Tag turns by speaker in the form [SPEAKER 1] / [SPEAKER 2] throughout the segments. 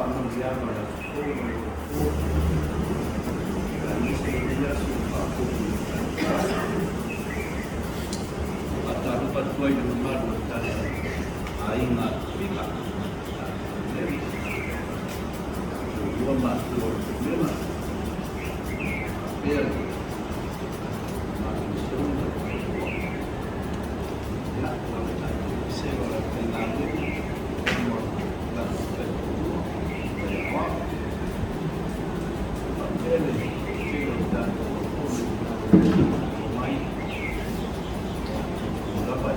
[SPEAKER 1] Faamanuiaga o le aso fou ma le po, aemaise lenei aso ua faaopoopo i le tatou aso. Faatalofa atu ai i le mamalu o le tatou aiga Tofiga, tatou Pulega, toalua ma matua o le Pulega, faapea le matou usoga ma le faletua. Ia, alaalatai foi le vasega o le aufaigaluega ma latou faitoalua, faiaoga, faapea le tele o le tatou auauna i lena vaega mai talitonu lava e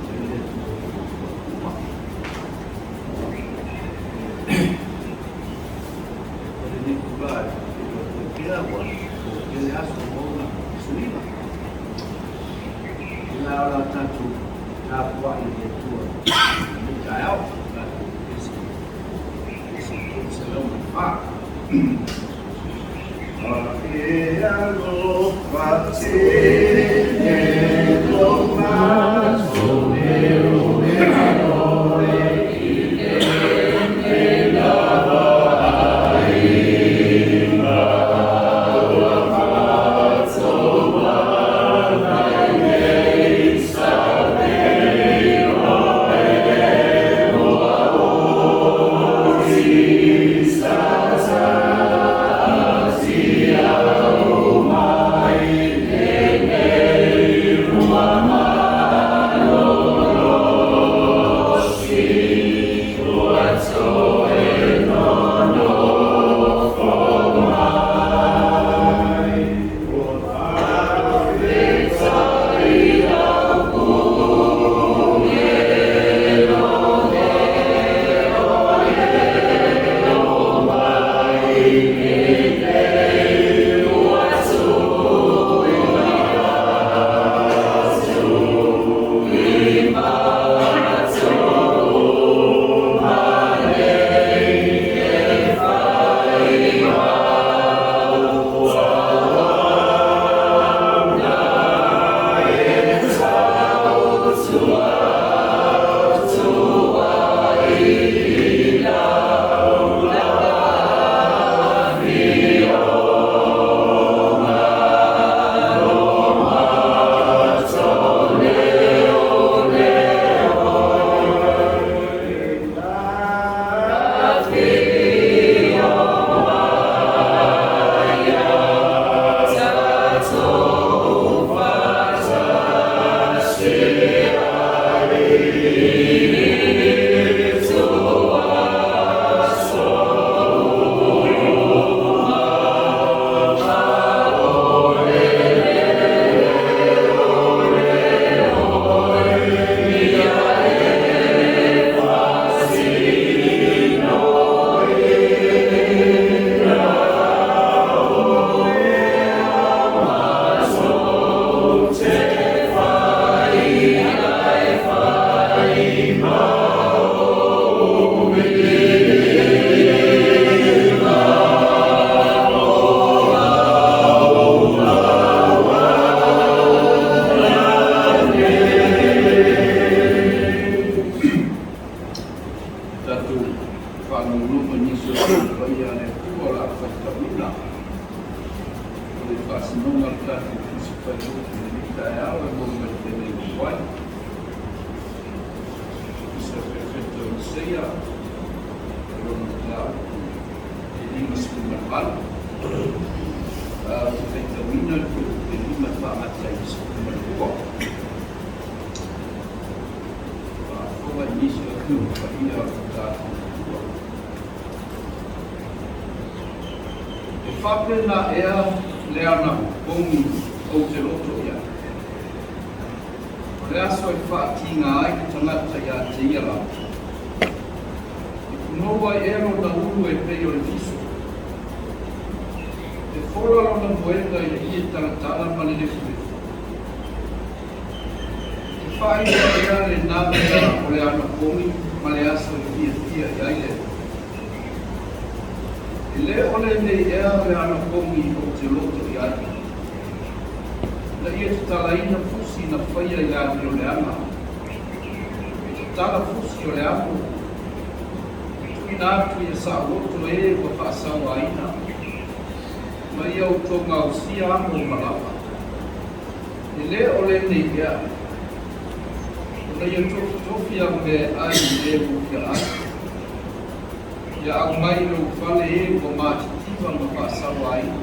[SPEAKER 1] i le Atua i fuafuaga uma. O lenei tulaga e faafeiloai atu ai pea ua po le aso ma ona suiga. Ia o le a tatou tapuai i le Atua i lenei taeao, tatou pese pese 304. E alofa tele lo maso Tatou faalogologo i nisi o Tusi Paia a le Atua o le a faitauina. O le faasinoga o le tatou Tusi Faitautu i lenei taeao e maua mai le feagaiga tuai. Tusi a le Perofeta o Isaia, o lona mataupu e 58. Ou te faitauina le fuaiupu e 5 e faagata i le 12. Faafofoga i nisi o Tusi Paia o le tatou Atua. E faapena ea le anapogi ou te loto i ai? O le aso e faatiga ai le tagata iā te ia lava. E punou ai ea lona ulu e pei o le fiso. E fola lona moega i le ie talatala ma le lefulefu. E faailoa ea lena mea o le anapogi ma le aso e fiafia i ai le Atua? E le o lenei ea le anapogi ou te loto i ai? Na ia tatalaina fusi na faia i le amioleaga, e tatala fusi o le amo. tuuina atu ia saoloto e ua faasauaina, ma ia outou gaosia amo ma lava. E lē o lenei ea, ona ia tofitofi au meaai i le ua fia ai. Ia aumai i lou fale e ua matitiva ma faasauaina.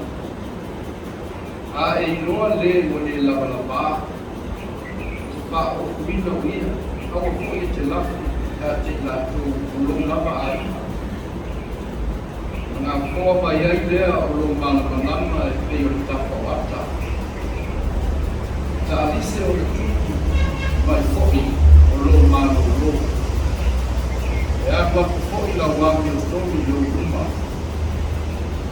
[SPEAKER 1] A e iloa lē ua lē lavalavā, e te faaofuina o ia, aua foi e te lafo ia te i latou o lou lava aiga. Ona gafoa mai ai lea o lou malamalama e pei o le tafaoata. E taalise o le tupu mai foi o lou malōlō. E alu aku foi lau amiotonu i lou luma.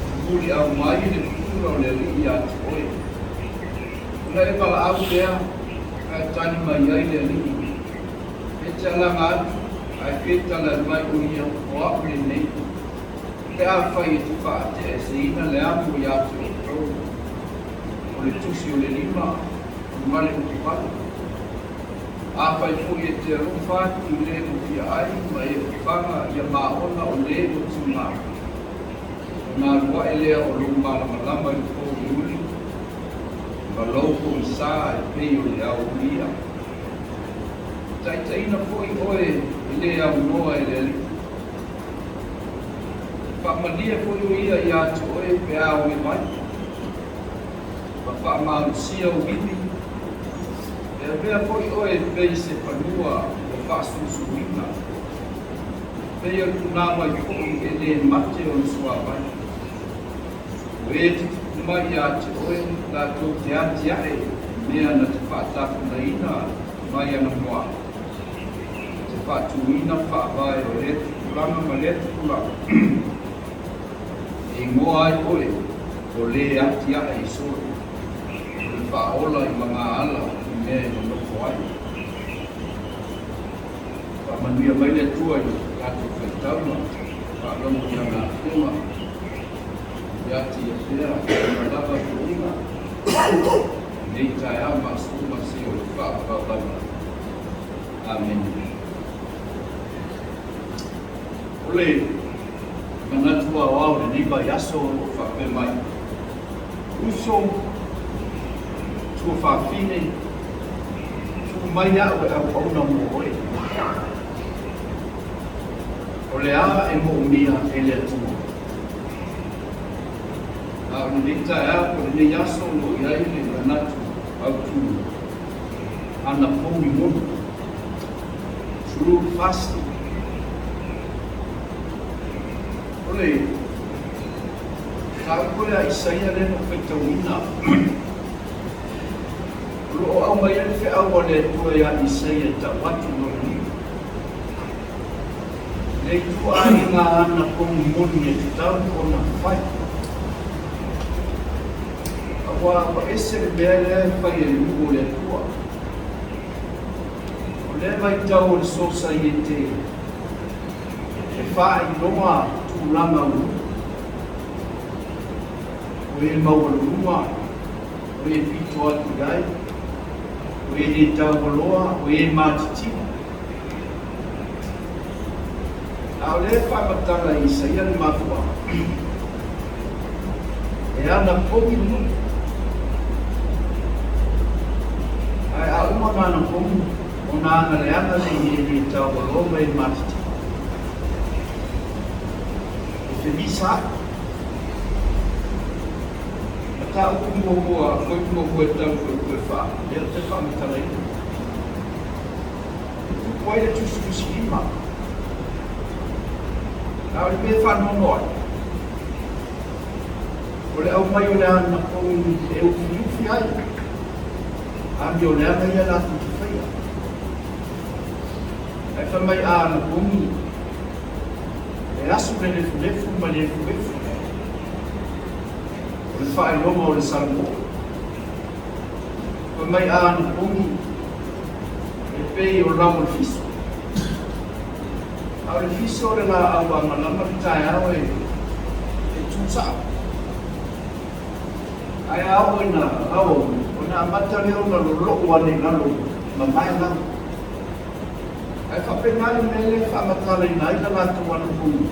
[SPEAKER 1] E muliau mai le pupula o le Alii ia te oe. Ona e valaau lea, ae tali mai ai le Alii. E te alaga atu, ae fetala mai o ia, o au lenei. Pe afai e te faateaeseina le amo ia te outou, o le tusi o le lima, ma le utuvale. Afai foi e te alofa atu i le ua fia ai ma e ofaga ia maona o le ua tiga, ona alu ae lea o lou malamalama i le pouliuli, ma lou pogisa e pei o le aolia. E taitaiina foi oe e le aunoa e le Alii. E faamalie foi o ia ia te oe pe a oe mai, ma faamalosia ou ivi, e avea foi oe e pei se fanua ua faasusuina, pei o le punavai foi e lē mate ona suavai. O e te tupu mai ia te oe latou te atiae i mea na te faatapunaina mai anamua, e te faatuina faavae o lea tupulaga ma lea tupulaga, e igoa ai oe o lē atiae i solo, o le faaola i magaala i mea e nonofo ai. Faamanuia mai le Atua i le tatou faitauga, faalogo i ana Afioga, ia te ia pea ona lava viiga i lenei taeao ma aso uma seia o le faavavau lava. Amene. O le manatu aoao o lenei vaiaso o lo o faapea mai, Uso, tuafafine, tuu mai au e auauna mo oe. O le a e moomia e le Atua? A o lenei taeao po o lenei aso o lo o i ai le manatu autu anapogi moni, true fasting. O le mataupu lea a Isaia lea na ou faitauina, o lo o aumai ai le feau a le Atua ia Isaia e tau atu i lona nuu. Le ituaiga anapogi moni e tatau ona fai. Aua ua ese le mea lea e fai e le nuu o le Atua. O lea vaitau o le sosaiete e faailoa tulaga o nuu. O e maualuluga, o e pito atu i ai, o e le taualoa, o e matitiva. A o lea e faamatala e Isaia le mafuaaga, e anapogi le nuu. Ae a uma ona anapogi, ona aga leaga lea i e le taualoa ma e matitiva. E femisa ai. Mataupu muamua, fuaiupu muamua e tau fuaiupu e fa, lea ou te faamatalaina. E tupu ai le tusitusilima. A o le mea e faanoanoa ai, o le aumai o le anapogi e ufiufi ai amioleaga ia latou te faia. Ae fai mai a anapogi, e asu le lefulefu ma le efuefu. O le faailoga o le Salamo. Fai mai a anapogi, e pei o lau o le fiso. A o le fiso o le laau a malama le taeao e tu sao. Ae a oo ina aoauli, ona amata lea ona lolou ane i lalo mamae lau. Ae faapena le mea lea e faamatalaina ai la latou anapogi.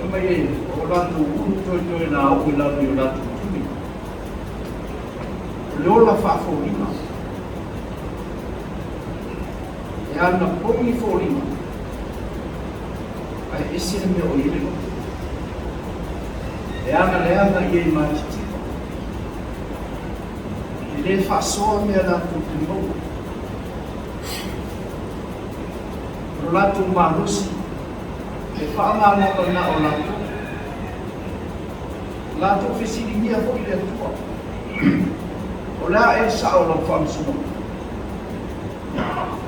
[SPEAKER 1] Fai mai e o latou ulu toetoe na oo i lalo i o latou tuli. O le ola faafoliga. E anapogi foliga, ae ese le mea o i ai le loto. E agaleaga i e matitipa. E le faasoa mea latou te maua. O lo latou malosi e faaaoga lava na o latou. Latou fesiligia foi le Atua, O le a ea le sao o lau faamasinoga?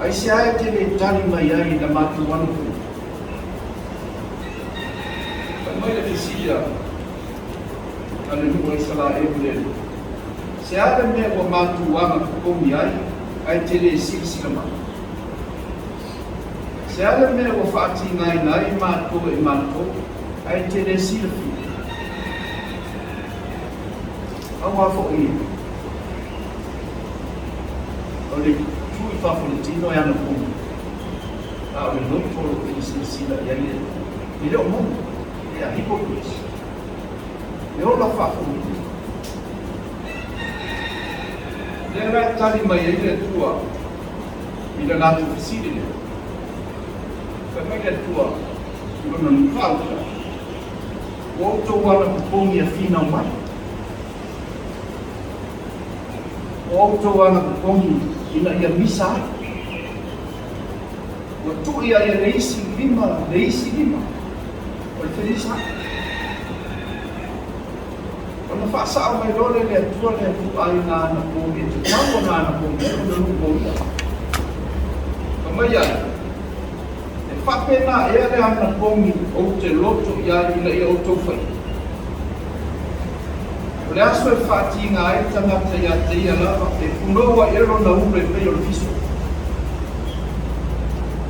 [SPEAKER 1] Aisea e te le tali mai ai i la matou anapogi? Fai mai le fesili a le nuu a Isaraelu le Alii, Se a le mea ua matou aga popogi ai, ae te le silasila mai? Se a le mea ua faatigaina ai matou e matou, ae te le silafia? Aua foi o le tu i fafo o le tino e anapogi, a o le loto o lo o fia silasila i ai le Atua. E le o moni, they are hypocrites. E ola faafofoga. Lea la e tali mai ai le Atua i le latou fesili lea. Fai mai le Atua i lona nukaauta, Ua outou anapopogi ia finau mai. Ua outou anapopogi ina ia misa ai. Ua tui ai e le isi lima le isi lima o le femisa ai. Ona faasao mai loa lea e le Atua le ituaiga anapogi e tatau ona anapogi ai lona nuu molia. Fai mai ai, E faapena ea le anapogi ou te loto i ai ina ia outou faia? O le aso e faatiga ai le tagata ia te ia lava, e punou ai ea lona ulu e pei o le fiso.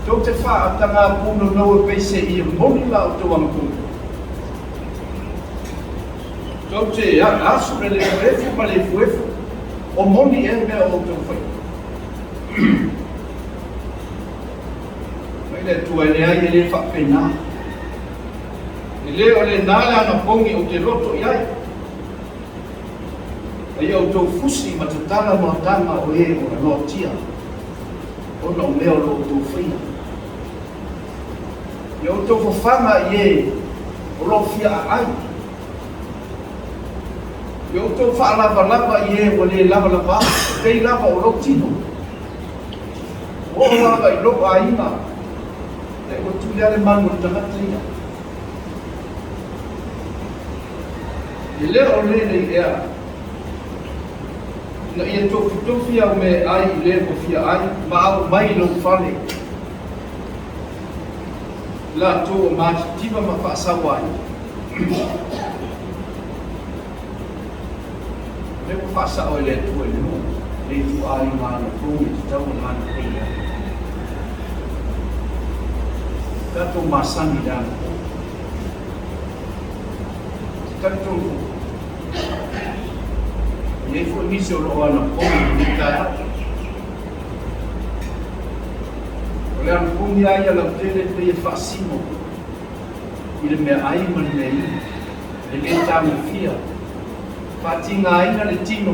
[SPEAKER 1] Tou te faataga punonou e pei se ie moni la outou anapogi. Tou te asu le lefulefu ma le efuefu, o moni ea mea o outou faia? Mai le Atua, e leai, e le faapena. E le o lena le anapogi ou te loto i ai. A ia outou fusi ma tatala moataga o e o noatia, ona o mea o lo outou faia. Ia outou fafaga i e o lo o fia aai. Ia outou faalavalava i e ua le lavalava, e pei lava o lou tino. Ua oo lava i lou aiga, e ua tuli lava le manu o le tagata ia. E le o lelei ea ina ia tofitofi au meaai i le ua fia ai ma aumai i lou fale i latou ua matitiva ma faasauaina. O lea ua faasao e le Atua i le nuu le ituaiga anapogi e tatau ona anapogi ai. Tatou masani i le anapogi. Ou te talitonu foi, e i ai foi nisi o lo o anapogi i lenei taeao. O le anapogi lava ia lautele e pei e faasino i le meaai ma le meainu, e le tagofia, faatigaina le tino i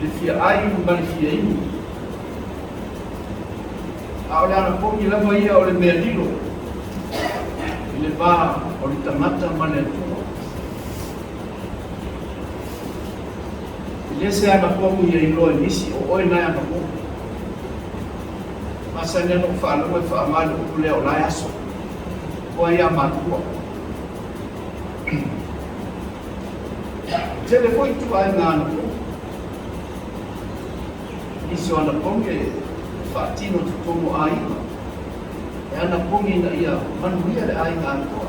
[SPEAKER 1] le fia ai ma le fia inu. A o le anapogi lava ia o le mea lilo i le va o le tagata ma le Atua. E le se anapogi e iloa e nisi, o oe na e anapogi. Masani ana ou faalogo e faaaoga le upu lea o la e aso. Koa ia matua. E tele foi ituaiga anapogi. Nisi o anapogi e faatino i totonu o aiga. E anapogi ina ia manuia le aiga atoa.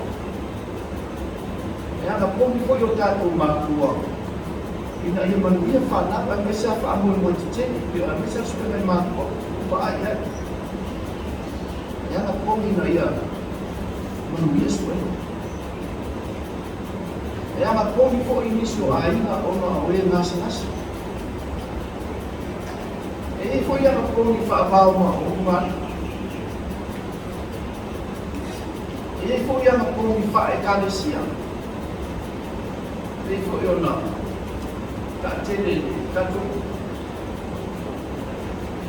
[SPEAKER 1] E anapogi foi o tatou matua ina ia manuia fanau aemaise a faamoemoe tetele, aemaise a suega i matua ua vaai i ai. E anapogi ina ia manuia suega. E anapogi foi nisi o aiga ona o e gasegase. E i ai foi anapogi faavaomaomaina. E i ai foi anapogi faa-Ekalesia, e pei foi ona taatele i le tatou nuu.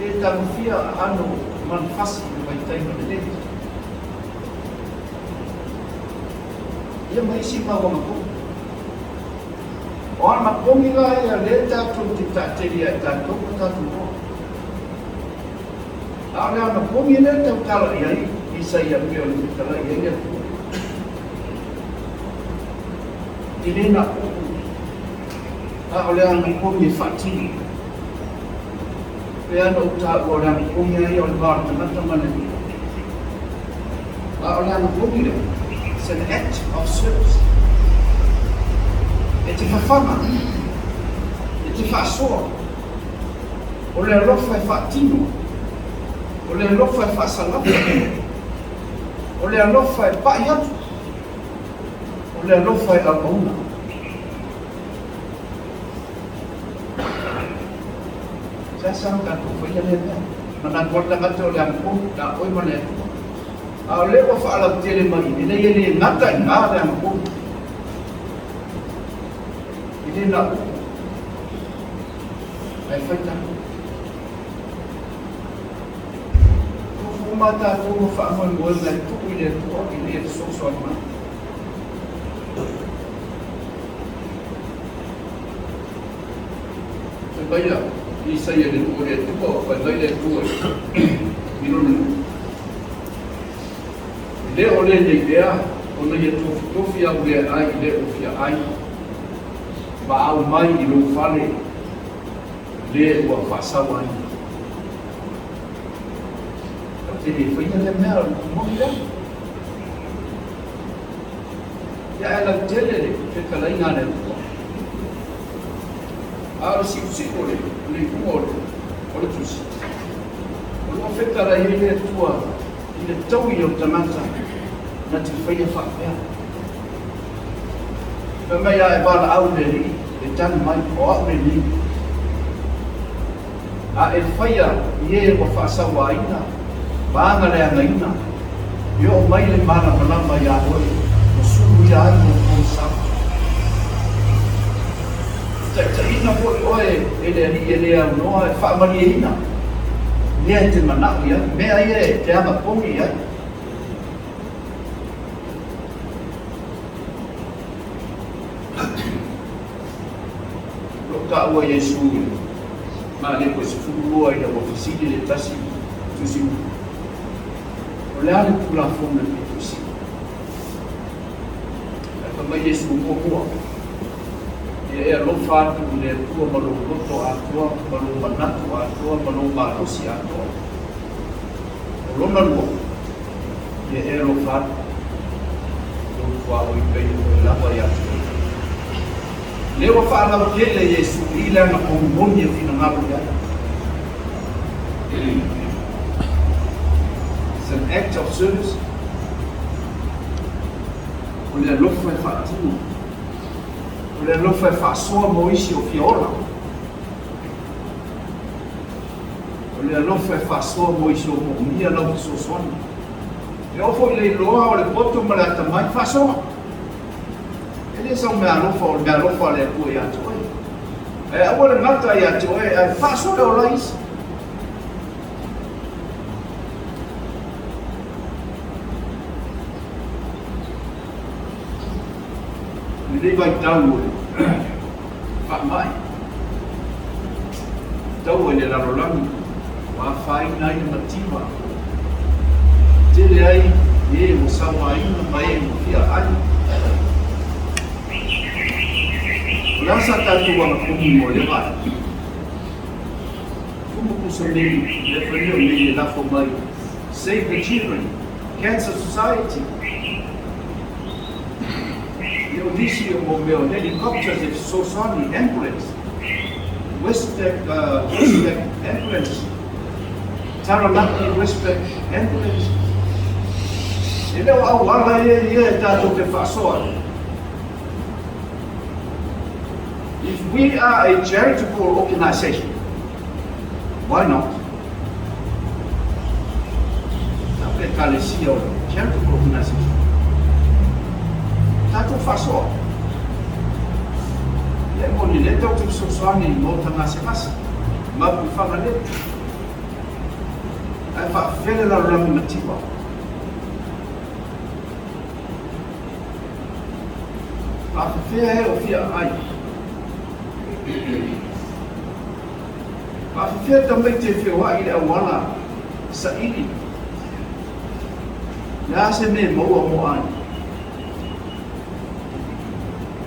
[SPEAKER 1] E le tagofia aano o manufasi i le vaitaimi lenei. Ia ma isi mau anapogi. O anapogi la ia lea tatou te taatele ia i tatou ma tatou iloa. A o le anapogi lea e tautala i ai Isaia pei ona fetalai i ai le Atua. E le na o upu, a o le anapogi e faatino. Pei lava ona ou taua o le anapogi lava ia o le va o le tagata ma le Atua. A o le anapogi lea, it's an act of service. E te fafaga, e te faasoa. O le alofa e faatino, o le alofa e faasalafa, o le alofa e pai atu, o le alofa e auauna. Seasea ona tatou faia lea mea. Manatu lava le tagata o le anapogi, na oe ma le Atua. A o lea ua faalautele mai i ina ia le gata i ina le anapogi. E le na upu. Ae fai tatou. Tofu uma tatou ma faamoemoega e tuu i le Atua ina ia fesoasoani mai. Fai mai a Isaia i le nuu o le Atua, fai mai le Atua i lona nuu. E le o lenei ea ona ia tofitofi au lea ai i le ua fia ai. Ma aumai i lou fale le ua faasauaina. Ou te le faia lea mea, o le moni lea. Ia ae lautele le fetalaiga a le Atua. A o le siusiu o le iuga o le tusi, o lo o fetalai ai le Atua i le taui o le tagata na te faia faapea. Fai mai a e valaau i le Alii, e tali mai, o au lenei. A e faia i e ua faasauaina ma agaleagaina, e oo mai le malamalama iā oe, ua suluia ai lou pogisa. E taitaiina foi oe e le Alii e le aunoa e faamalieina mea e te manao i ai, mea ia e te agapogi i ai. O lo o taua Iesu i le Maleko e 12 ina ua fesili le tasi tusi upu, O le a le Tulafono e pito sili? Ae fai mai Iesu, Muamua, ia e alofa atu i le Atua ma lou loto atoa, ma lou manatu atoa, ma lou malosi atoa. O lona lua, Ia e alofa atu i lou tuaoi pei o oe lava ia te oe. Lea ua faalautele Iesu i le ana moni e finagalo i ai. It's an act of service. O le alofa e faatino. O le alofa e faasoa mo isi o fia ola. O le alofa e faasoa mo isi o moomia lau fesoasoani. E oo foi i le iloa o le poto ma le atamai, faasoa. E le sau meaalofa, o le meaalofa a le Atua ia te oe. Ae aua le gata ia te oe, ae faasoa e ola ai isi. I lenei vaitau o le faamai, taua i le lalolagi ua afaina ai le mativa, tele ai e ua sauaina ma e ua fia ai. O le a sa tatou anapogi mo lea vaega? Tumu pusa meli, le fania o meli e lafo mai, Save the Children, Cancer Society, Ia o nisi o mau mea o helicopters e fesoasoani, ambulance, Westpac, Westpac ambulance, Taranaki Westpac ambulance. E le o auala ia ia e tatou te faasoa ai. If we are a charitable organisation, why not? Tape Ekalesia o le charitable organisation. Tatou faasoa. Ia e moni, o lea tatou te fesoasoani i maota gasegase, mapu i Fagalele. Ae faafefea le lalolagi mativa? Faafefea e o fia aai? Faafefea tamaiti e feoai i le auala saili? Le a se mea e maua mo aiga?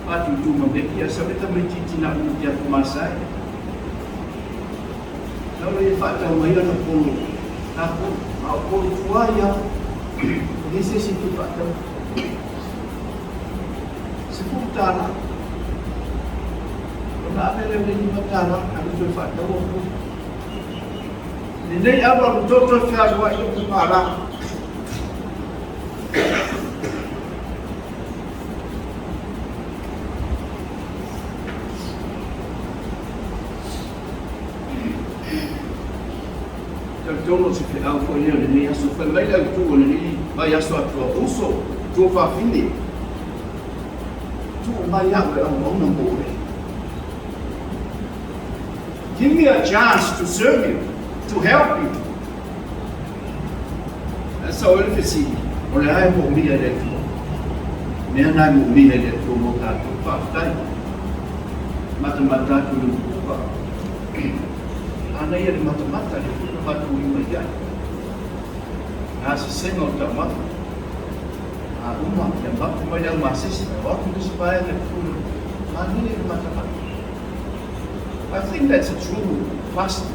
[SPEAKER 1] Faatutu ma meki a sau le tamaitiiti na ulu ki atu Masai. Sau le ia faatau mai lana polo tatou, a o polo tuai ia, e leai se isi e fia faatau. $10. Ona ave lea o le $5, alu toe faataua polo. Lenei alu alu toto e fealuai i lou pala. Talitonu o se feau foi lea o lenei aso. Fai mai le autu o lenei vaiaso atua, uso, tuafafine, tuu mai au e auauna mo oe. Give me a chance to serve you, to help you. Ae sao ai le fesili, o le a e moomia e le Atua? Mea na e moomia e le Atua mo tatou. Faafetai. Matamata atu i le umukuka. Manaia le matamata le foi na matou i mai ai. Gasesega o taumafa. A uma, ia mapu mai le au masese, o atu le isi vaega i le fulu. Manaia le matamata. I think that's a true pastor.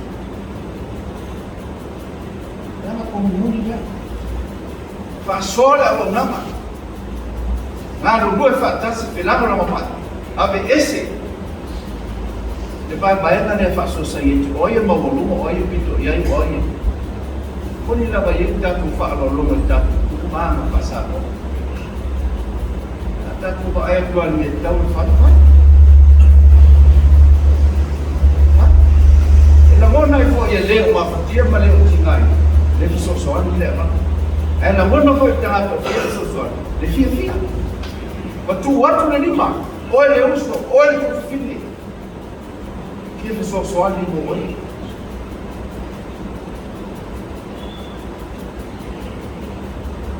[SPEAKER 1] Leaga komimuni lea. Faasoa le auaunaga. Galulue faatasi felagolagomai. Aveese le vaevaega lea faa-society, o ai e maualuga, o ai e pito i ai, o ai e... Moni lava e i ai le tatou faaaloaloga i le tatou tulaga faa-Samoa. A tatou vaai atu lava i le mea e tatau ona fai, fai. Fai. E lagona ai foi e le o mafatia ma le o tigaina le fesoasoani le avatu. Ae lagona foi e le tagata o fia fesoasoani le fiafia. Ua tuu atu le lima, oe le uso, oe le tuafafine, fia fesoasoani mo oe.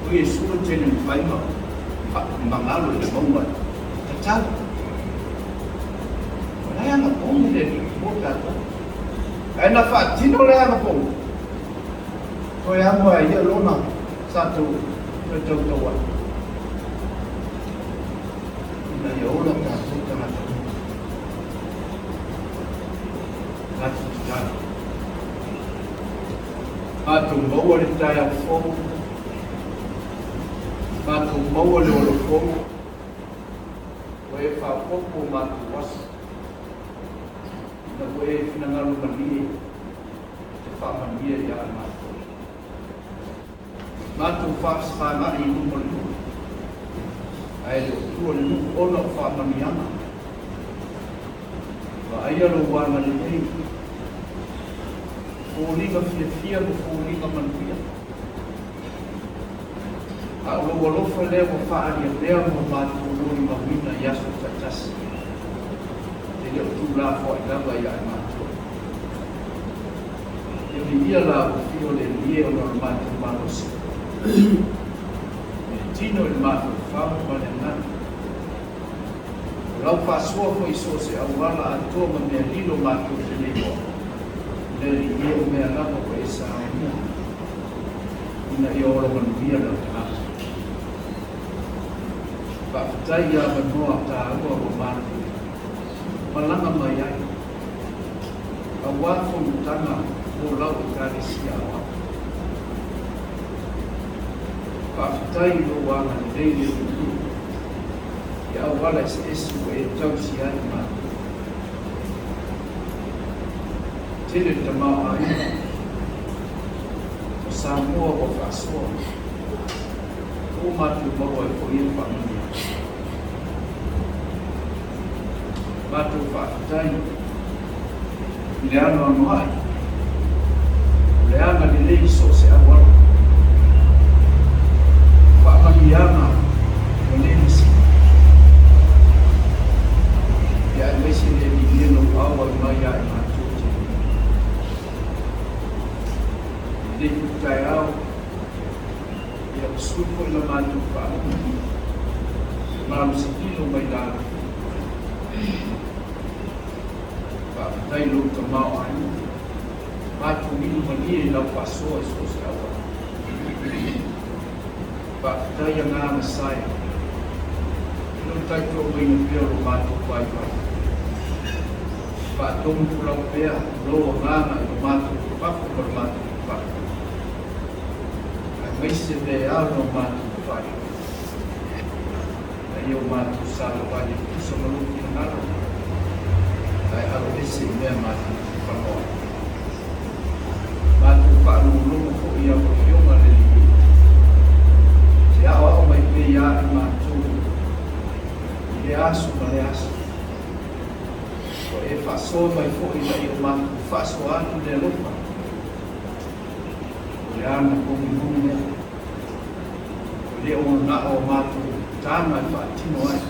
[SPEAKER 1] O Iesu e tele mafai ma faamagalo i le mauga tatalo. O la e anapogi le Alii mo tatou. Ae na faatino le anapogi, toe amo ai ia lona sa toe tautau ai, ina ia ola tatou tagata uma. Tatou tatalo. Matou maua le taeao fou, matou maua le ola fou, ua e faaopoopo o matou aso, ina ua e finagalo malie e te faamanuia ia matou. Matou faafesaga'i i luma o le nuu, ae le o tua le nuu ona o faamanuiaga. Vaaia lou agalelei, foliga fiafia ma foliga manuia. A o lou alofa lea ua faaalia pea mo matou molimauina i aso taitasi, e le o tuulafoai lava ia i matou. Ia viia la ua fio le Elie ona o le matou malosi, e tino i le mafaufau ma le agaga. O lau faasoa foi i so o se auala atoa ma mea lilo matou te le iloa, le Alii e, o mea lava ua e saonia ina ia ola manuia lau tagata. Faafetai i avanoa taua ua matou malaga mai ai, aua fonotaga mo lau Ekalesia aoao. Faafetai i lou agalelei le Alii e. I auala eseese ua e tausi ai matou. Tele le tamaoaiga o Samoa ua faasoa, ua matou maua ai foi ia faamanuiaga. Matou faafetai i le anoanoai o le agalelei i so o se auala. Faamanuiaga ua le masina. auai mai ia i matou te I lenei foi taeao, ia ua sui foi la matou faalogo i le malosi tino mai lalo. Faafetai i lou tamaoaiga, matou inu malie i lau faasoa i so o se auala. Faafetai agaga sae i lou taitoauina pea o lo matou vaivai. Faatonufolau pea lou agaga i lo matou fafo ma lo matou fafo, aemaise mea e ao ona matou fai, ina ia o matou savavali e tusa ma lou finagalo, ae aloese i mea matou te fanoa. Matou faalogologo foi i lau Afioga le Alii e te aoao mai pea ia i matou i lea aso ma lea aso. Ua e faasoa mai foi ina ia o matou faasoa atu le alofa. O le anapogi moni lea. Ua le o na o matou taga e faatino ai.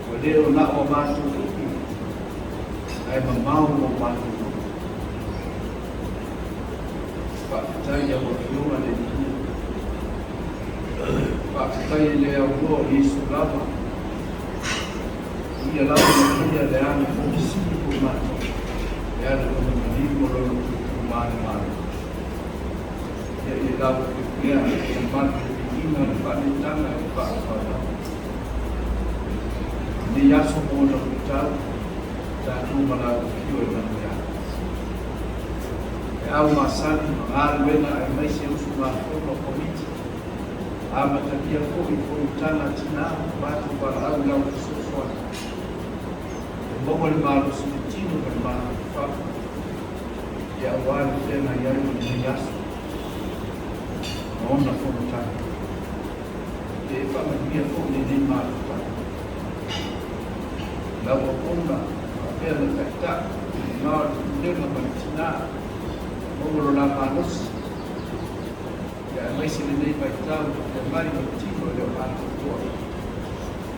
[SPEAKER 1] Ua le o na o matou upu, ae mamao ma o matou loto. Faafetai i lau Afioga le Alii. Faafetai i le auloa o Iesu lava. O ia lava na faia le anapogi sili mo matou, e ala i lona maliu ma lona puipui manumanu. Ia ia lau pea le mamalu, le viiga, le faaneetaga e le faavavau lava. Lenei aso mo ona luitau, tatou ma lau afio e manuia. E au masani ma galuega aemaise usugafono a Komiti, amatalia foi fonotaga a tinā, matou valaau i lau fesoasoani. E maua le malosi i le tino ma le mafaufau, ia aua le feagai ai ma lenei aso ma ona fonotaga. Ia e faamanuia foi lenei mafutaga. Lau auauna faapea na taitai ma o le pulega ma le tinā, maua lo la malosi, ia aemaise lenei vaitau le feagai ma le tino e le o atoatoa.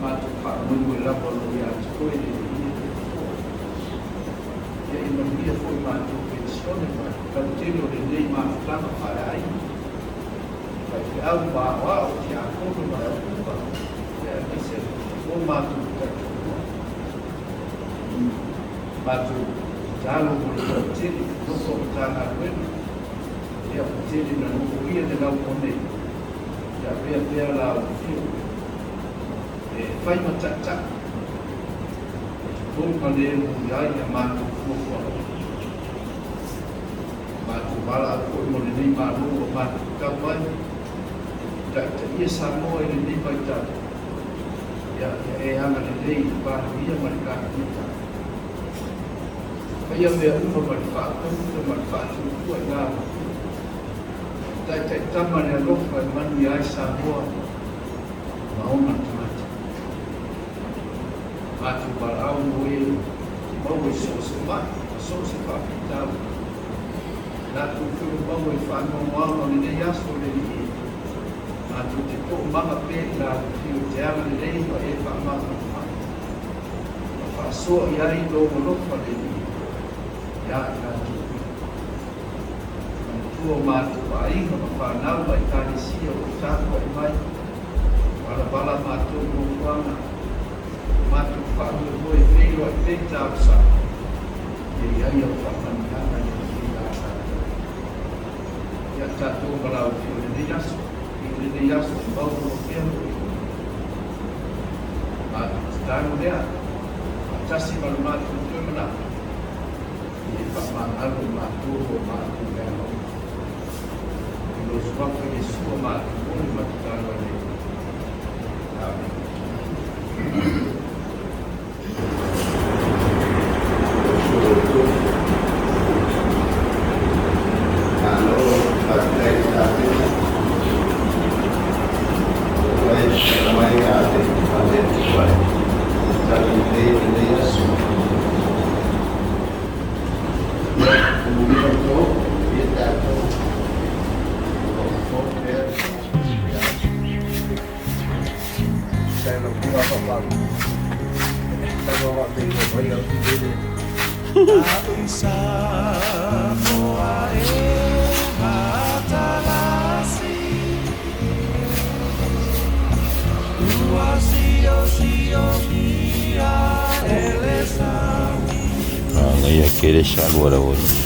[SPEAKER 1] Matou faamoemoe lava o lo o ia te oe le Alii e toafoa. Ia e manuia foi matou penisione ma le lautele o lenei mafutaga faaleaiga. Faifeau ma aoao, tiakono ma le aupuka, ia aemaise o matou taitoalua. Matou tatalo mo le toatele, nofo a Matagaluega, ia ua tele na nofoia le laumua nei, ia avea pea la afio e fai ma ta'ita'i e totonu ma lemu i ai ia matou fuafuaga. Matou valaau foi mo lenei Malo ua matou tau ai, ta'itaia Samoa i lenei vaitau, ia ia e agalelei i le Palemia ma le Kapeneta. Faia mea uma ma le faautauta ma le faatuatua i lau afio. Taitaitama le alofa e manuia ai Samoa ma ona tagata. Matou valaau mo e maua i so o se ma'i ma so o se faafitauli. Latou foi o maua i faanoanoaga o lenei aso le Alii. Matou te toomaga pea i lau afio e te agalelei ma e faamafanafana. Ma faasoa i ai lou alofa le Alii ia i latou. Manatua o matou aiga ma fanau ma ekalesia o tapuai mai. Valavala matou i nofoaga. Matou faamoemoe e feiloai pea i talosaga. Ia i ai au faamanuiaga i lenei a tatou. Ia tatou ma lau afio i lenei aso. I lenei aso maua pea mo i. Matou tatalo lea. Faatasi ma le matou toe manatu. Ia e faamagalo i matou o matou mea uma. I lo suafa Iesu o matou momoli ma tatalo ai nei. Amen.
[SPEAKER 2] Malo faafetai i tapena. O ai mai a le ale tua tatou nei lenei aso. Ia, manuia outou, ia tatou. O pea.
[SPEAKER 3] Sai lo kua pa pa. Ta lo wa pe ko pai au ti.
[SPEAKER 2] Manaia tele salu a le aualii.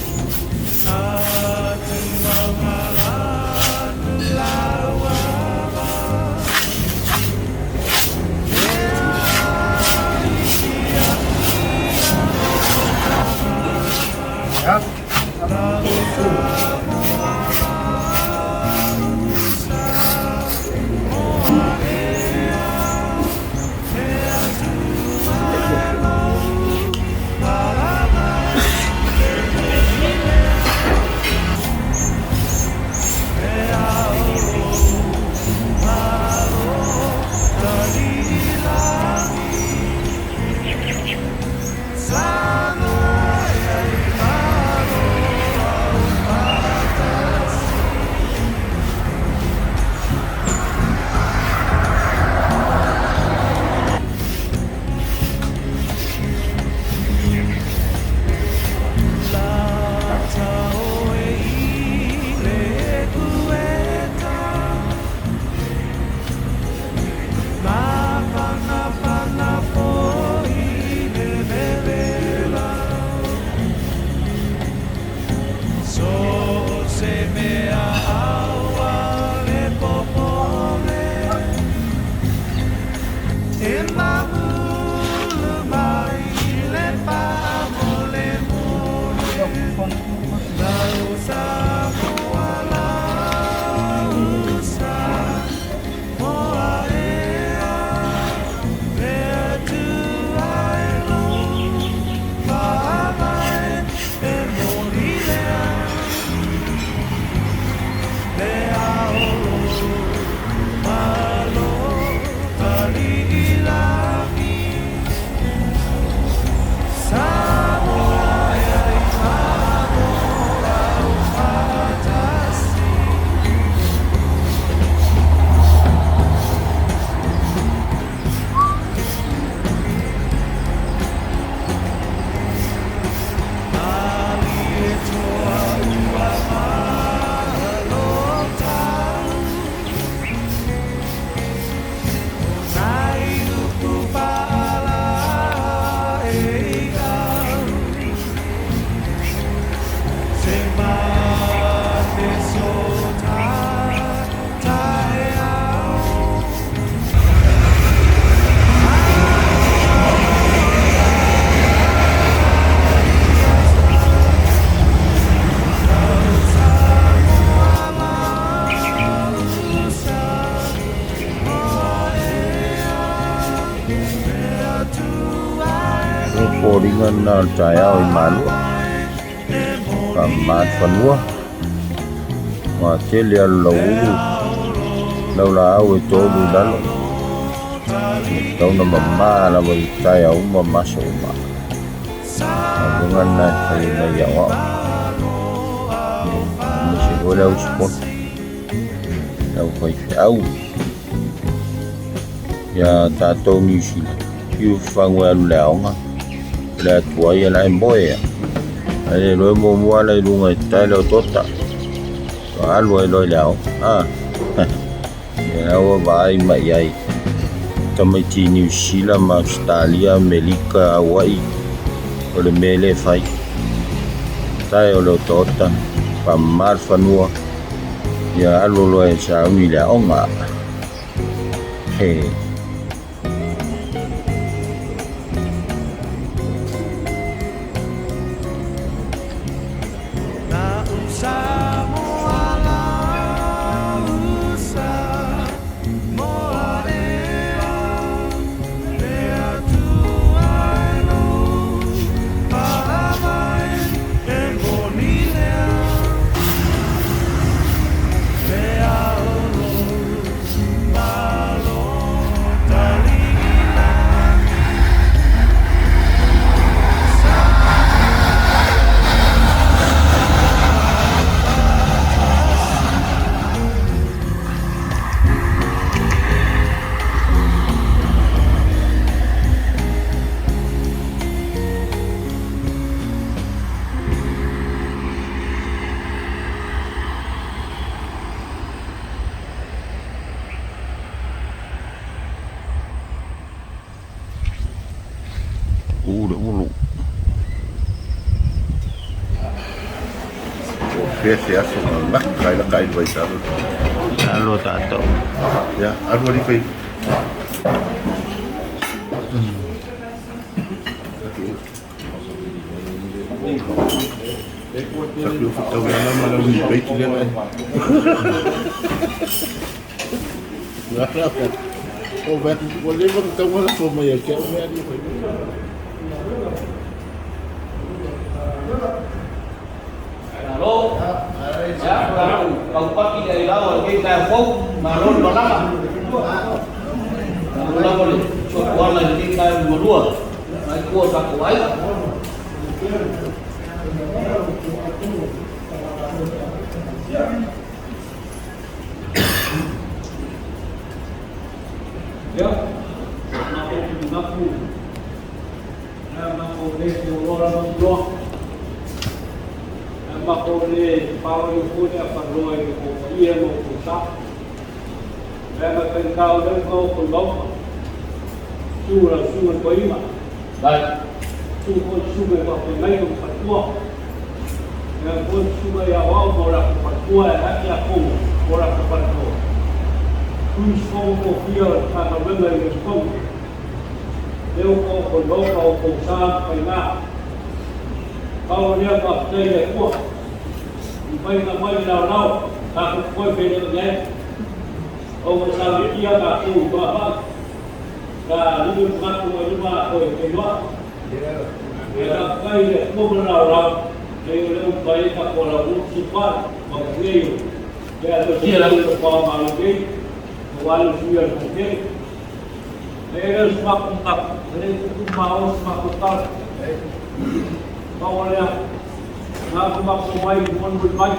[SPEAKER 2] O foliga lena o le taeao i Malua, faamama le fanua, ua tele alu lauulu, laulaau e tolu i lalo, e tatau ona mama lava i taeao uma ma aso uma. O le galuega lena e fai ai nai aoao, aemaise foi le au sipoki, le aufaifeau. Ia tatou Niu Sila, fiu fafagu e alu i le aoga, o le atu ai la e moe ia. Ae le iloa e muamua ala i luga e tae le otaota, faatoa alu ai loa i le aoga. A, ia la ua vaai mai i ai tamaiti Niu Sila ma Ausetalia, Amerika, Hawaii, o le mea lea e fai. Tae o le otaota, faamama le fanua, ia alu loa e sauni i le aoga. He.
[SPEAKER 3] Faapea se aso na gata ai la ka ai talo.
[SPEAKER 2] Alo tatou.
[SPEAKER 3] Ya, alu ali fai. Sa ki o whakau ana ma lau ni peiti lea nai. O vea, ua leva na tau ala fo mai a ke au mea ni fai.
[SPEAKER 4] Malo. Ya, kau kau paki dari lawa ke kai fou, malo malala. Malo lava le so kuala ke kai malua. Mai kua ka ko ai.
[SPEAKER 1] Ia, matou tuugapu, ia matou le feoloa lava iloa, ia matou le paoio foi le afaloa i le tou paia ma outou sa. Ia ma faigata o lea ua outou mauga, susu lau susuga i le toeaina, susu foi le susuga i faafeagaiga ma faletua, ia foi le susuga i aoao ma o latou faletua e ae latou ma o latou faletua. Sui usufono tofia o le Matagaluega i Uesufono, lea ua taoto i Maota o outou sa ma faiga. Pau o lea faafetai i le Atua, i mafai ona aumai le laolao tatou te toe feiloai ai. Ua saunoatia tatou i maamai, sa lima manatu mai lima toe feiloai. E faafetai i le Atua ma le laolao, leai o lea ua mafai ai tatou alaulua fesilafai ma lenei o lea aemaise foi o le Ao Malo nei, aua le usuia o le Fonotele. E le o se matou manatu, e le tuutuu malo se matou tala. Pau o lea, na ona matou omai e molimoli mai,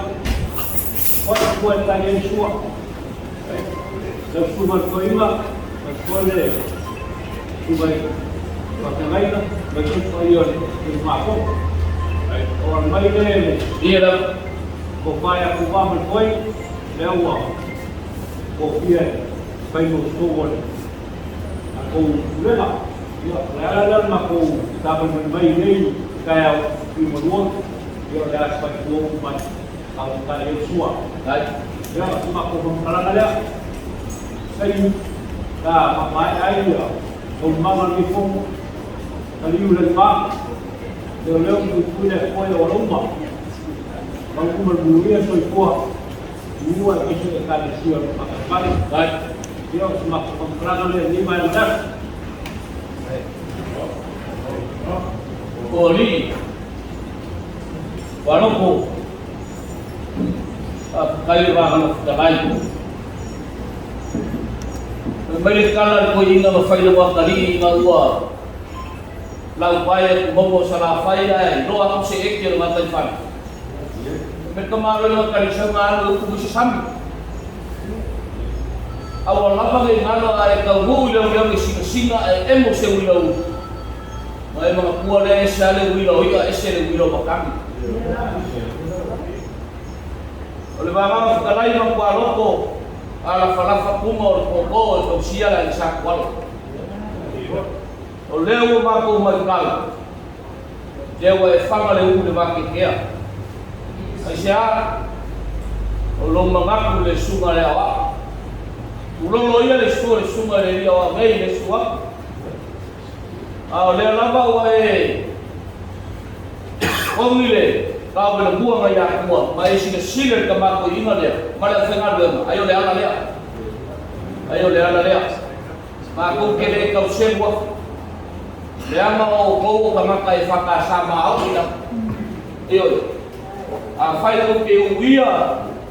[SPEAKER 1] oi ua e tali ai sua. Lau susuga i le toeaina, aemaise foi le susuga i faafeagaiga, aemaise foi le paia o le itumalo. O ala mai le tofa ia Tuva ma le Toi, lea ua tofia e fai mo totonu o le matou pulega. Ia, o le ala lea o le matou tamoemoe mai i nei taeao liugalua, ia o le a se faitio mai tatou tali ai le sua. Ia, o si matou faamatalaga lea, taimi sa faamaea ai ia taualumaga o lenei fono, taliu le ma, leoleo puipui le Atua i auala uma, pau uma le manuia soifua. Ua e ese le Ekalesia o le Matafale. Ia, o se matou faamatalaga lea i lenei vaega o le aso.
[SPEAKER 4] O alii, Kualoko, faafetai le vaega fetalai. Fai mai le tala a le toeaina ma fai lau atalii ina ua laupae atu maua o Salafai ae iloa atu se eke o le gataifale. Me ka malo le kanisa nga alu e upu se sami. Aua lava le ngalo a e tau hu i leo leo i singa singa e emo se uila u. Ma e mga pua le ese ale uila o ia ese le uila o makani. O le vagaga fetalai ma kualoko a lafalafa kuma o le pōpō e tausia la i sa kuala. O lea ua matou matau, lea ua e faga le ulu i le vakeakea. Aisea? O lou manatu i le susuga i le aoao. Tulolo ia le sua i le susuga i le alii aoao nei i le susu atu. A o lea lava ua e togi le taovelemua nai Atua ma e silasila i le tamatoiina lea ma le aufaigaluega, ai o le ala lea. Ai o le ala lea. Matou te le tau selu atu, leaga o outou o tagata e whakasa ma au ina. Ioe, afai tou te uia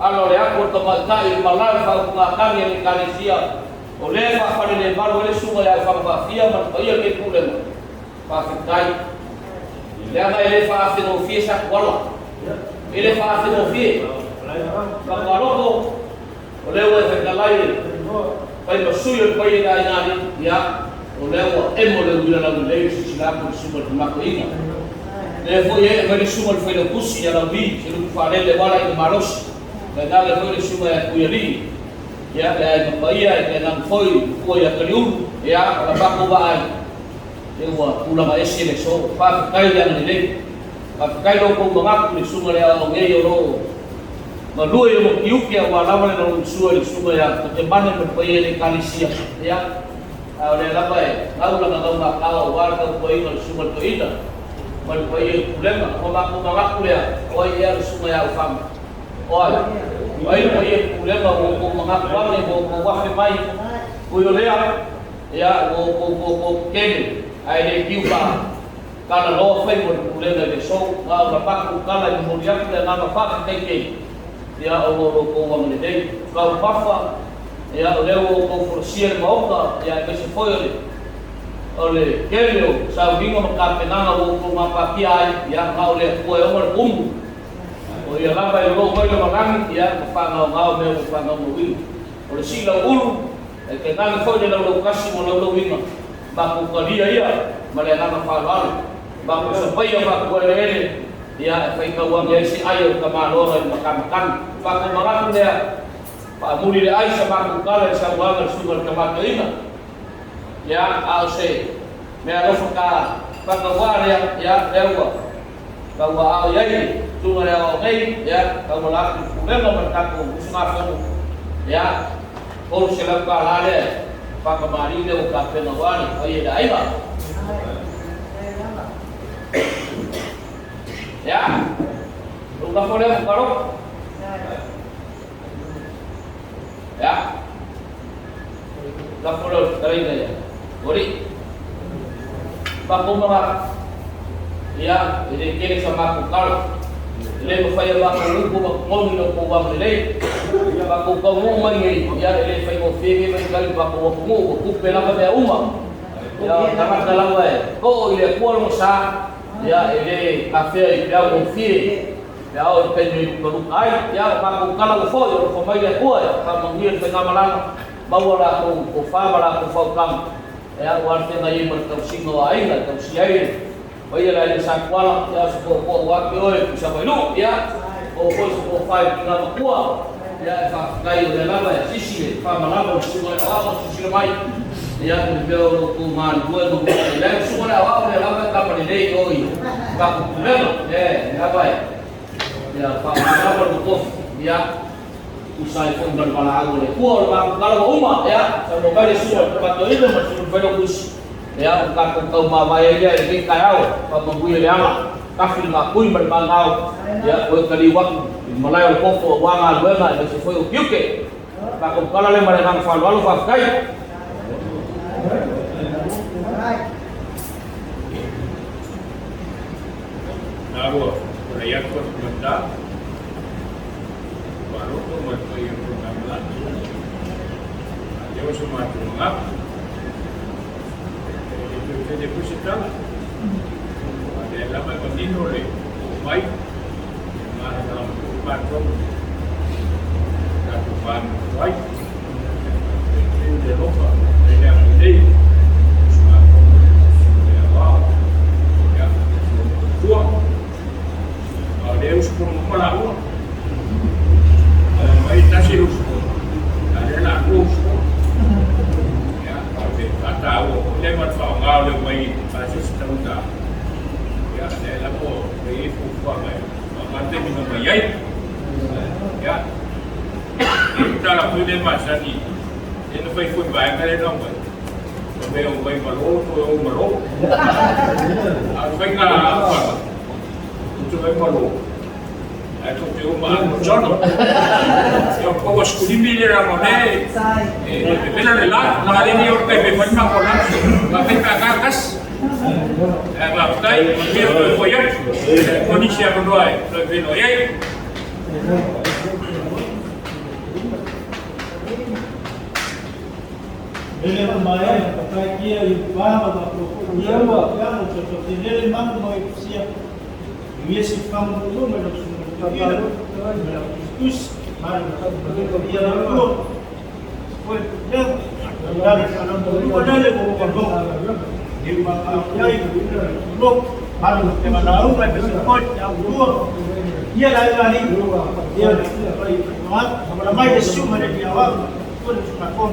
[SPEAKER 4] ala o le atu o le tamaitai i le malae faautugatagi a le Ekalesia, o lea e faafalelemalu ai le susuga ia Aufagafaafia ma le paia o lenei Pulega, faafetai. Leaga e le faafegofie Satuala. E le faafegofie. Faatoaloko. O lea ua e fetalai e fai ma sui o le paia i le aiga alii, ia, o lea ua emo le uila laulelei i silasila atu i le susuga i le tamakoiina. Lea foi e ee mai le susuga i le failautusi ia Lauli, se lutu faalele aua le aiga malosi, tainane foi le susuga ia Tuialii, ia, le aiga paia e tainane foi le matua ia Taliulu, ia, o la matou vaai, ia ua tulaga ese le aso. Faafetai le agalelei. Faafetai lo outou manatu i le susuga i le aoao nei o lo o. Galue i ona tiute aua lava le lagolagosua i le susuga ia Totemane ma le paia i le Ekalesia, ia, a o lea lava e gau lana laugatao aua le tautuaina o le susuga i le toeaina ma le paia i le pulega. Ua matou manatu lea, o ai ea le susuga ia Aufaga? O ai? O ai le paia i le pulega ua outou manatu ane, ua outou afe mai, ui o lea, ia, ua outou tuotuo tetele, ae le tiu faa Tala loa faiva o le pulega i le aso, na o la matou tala e momoli atu le agaga faafetai tele, ia ona o lo outou agalelei. Kau mafa, ia o lea ua outou folasia le Maota, ia aemaise foi o le o le tele o sauniga ma tapenaga ua outou gapatia ai, ia na o le Atua e ona le tumu. O ia lava e lolou mai lona lagi, ia ma faagaogao mea ua faagaogaoina. O le sii lauulu, e tainane foi le laulautasi ma laulauina, matou talia ia ma le agaga faaaloalo, matou sapaia matou eleele, ia e faitau ane ai se ai o le tamaloaga i le matamatagi. Matou manatu lea, faamuli le ai sa matou tala i le saunoaga a le susuga i le tama toeaina, ia, a o se mea alofa ta faatauaa lea, ia, lea ua tauaao i ai le susuga i le aoao nei, ia, tauala atu i le pulega ma le tatou usugafono, ia, $300 lea e faatamalii lea ua tapena aua le paia i le aiga. Ia, lou lafo lea Mukalo. Ia, lafo lea o le fetalaiga ia Ori. Matou manatu, ia, e le tele sa matou tala. E le mafai e matou upu ma moni lo outou agalelei. Matou taunuu mai nei, ia, e le faigofie nei vaitau i matou atunuu, ua tupe lava mea uma. Ia, o le tagata lava e too i le Atua lona sa, ia, e le afea i peau gofie, pe a oo i le taimi e lutaluta ai. Ia, o matou tala ua foi, o alofa mai le Atua e faamanuia le faigamalaga, maua latou tofa ma latou faautaga. Ia, ua alafega ai ma le tausiga o aiga e tausia ai le paia le aiga Sa Tuala, ia o se toatoa ua ake oe Tuisavailuu, ia, o foi se tofa i tina matua, ia e faafetai o lea lava e sisi le faamalama o le susuga i le aoao ma silasila mai, ia i le mea o lo outou galulue ma matai ai. Le susuga i le aoao o lea lava e tama lelei o i tatou pulega, ia lea lava e ia faamalama le tofi, ia tusa ai foi ma le valaau a le Atua. O le matou tala ua uma, ia, saunoa mai le susuga i le Tama Toeaina ma le susuga i le Failautusi, ia, ua tatou tau mavae ai lea i lenei taeao, faamanuia le ala, tafi le matui ma le manao, ia, toe taliu atu i le malae o le kofo aua galuega aemaise foi o tiute. Tatou tala lea ma le agaga faaaloalo, faafetai.
[SPEAKER 5] Malo tulai atu Mata Maloto ma le paia o Tamalangi. A lea ua se matou manatu, e le toe tele foi se tala. A lea lava e manino le oo mai, e malamalama foi matou i le tatou va nonofo ai. E tele le alofa e le agalelei, usugafono le aoao, ia, le matua. A o lea e usufono uma laua. Ae tasi le usufono, a o lea o le a lua usufono. Ia, o le faataua foi lea ma le faaaoga o le omai pasese taugata, ia, lea lava ua i ai fuafuaga e faaaoga le taimi na omai ai. Ia, e i ai tala foi lea masani, lea na fai foi i vaega lea na omai, fai mai omai ma lo, toe o ma lo. A o le faiga fana, Utu mai ma lo. Ae tou te o ma alu sono. Ia o ua skulimi le ramo ne. E pepela le la, la le ni o te pe fai ma ko la. Ma pe ka ka kas. E ma tai, ma pe ko foi atu. Ko ni sia ko noa e, toi pe no iai.
[SPEAKER 6] Lele ma mai ai, ka tai kia i paha ma ko ia ua kia mo te to te lele mangu mai kusia. Ia si fangu lo mai lo su ia la tus mari ma ia la ko. Foi ya la la ko lele ko ko ko. Ni ma ka ai lo mari te ma la u mai pe ko ya u ia la la ni ia ma ma mai le su ma le ia wa ko le su ma ko.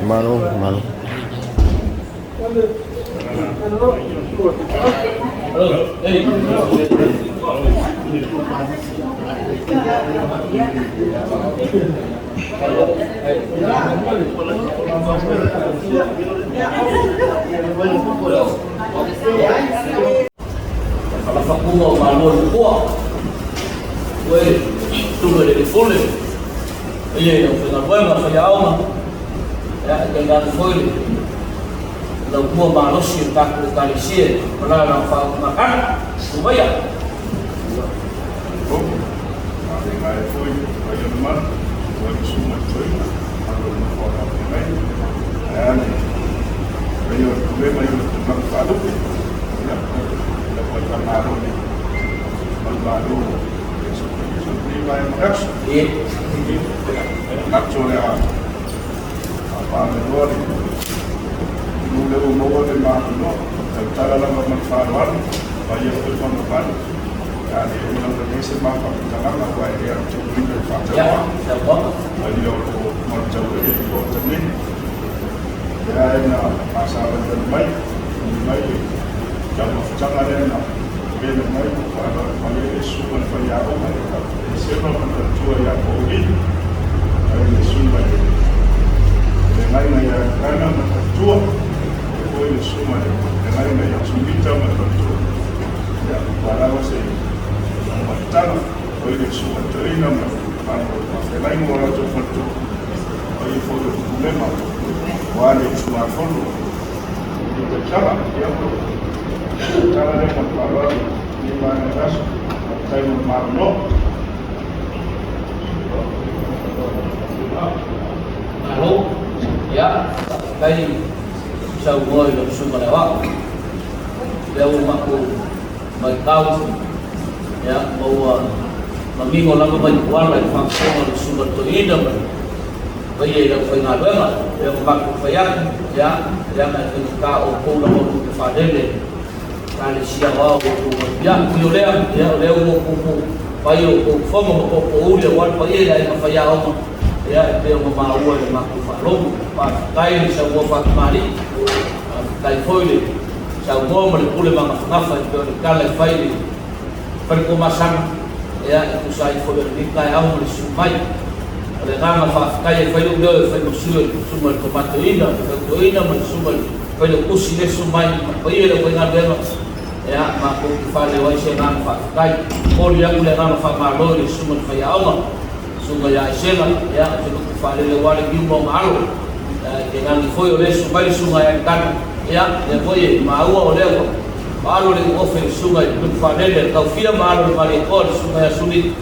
[SPEAKER 2] Malo, malo.
[SPEAKER 3] Fetalaiga ia Elkana ma le faletua, faapea foi le Susuga i le Fetalaiga ia Sunita ma le faletua. Ia, ua lava se faamatalaga, o le Susuga i le Toeaina ma le mamalu o le Faafeagaiga ma o latou faletua, paia foi o le Pulega aua le usugafono i lenei tausaga. Ia, o le tala lea ma le faaaloalo i lenei vaega o le aso. Faafetai mo le ma avanoa.
[SPEAKER 4] Malo, ia, faafetai saunoa i lau Susuga i le Aoao. Lea ua matou matau, ia, ma ua manino lava mai tuala i le faafofoga a le Susuga i le Toeaina ma le paia i le aufaigaluega. Lea ua matou fai atu, ia, leaga e faigata o outou lava o lo o faalele Ekalesia Aoao o outou mai. Ia, ui o lea, ia, o lea ua outou fai o outou fono ma poopouli aua le paia i le aiga faiaoga, ia, e pei ona maua i le matou faalogo. Faafetai le saunoa faatamalii, faafetai foi le saunoa ma le pule magafagafa e pei o le tala e fai i le fale Tomasana, ia, e tusa ai foi o lenei taeao ma le susu mai. O le agaga faafetai e fai lou leo e fai ma sui o le susuga i le Tomatoeaina, le Fautuaina ma le susuga i le Failautusi le susu mai ma le paia i le aufaigaluega, ia, matou te faaleo ai se agaga faafetai. Momoli atu le agaga faamalo i le susuga i le faiaoga, susuga ia Aisela, ia, ou te loto faalele aua le niu ma ona alo, ia, e te nani foi o lea susu mai le susuga ia Alikana, ia, lea foi e maua o lea ua maalo le ofe i le susuga i le loto faalele, le taufia ma alo le Malietoa le susuga ia Suli,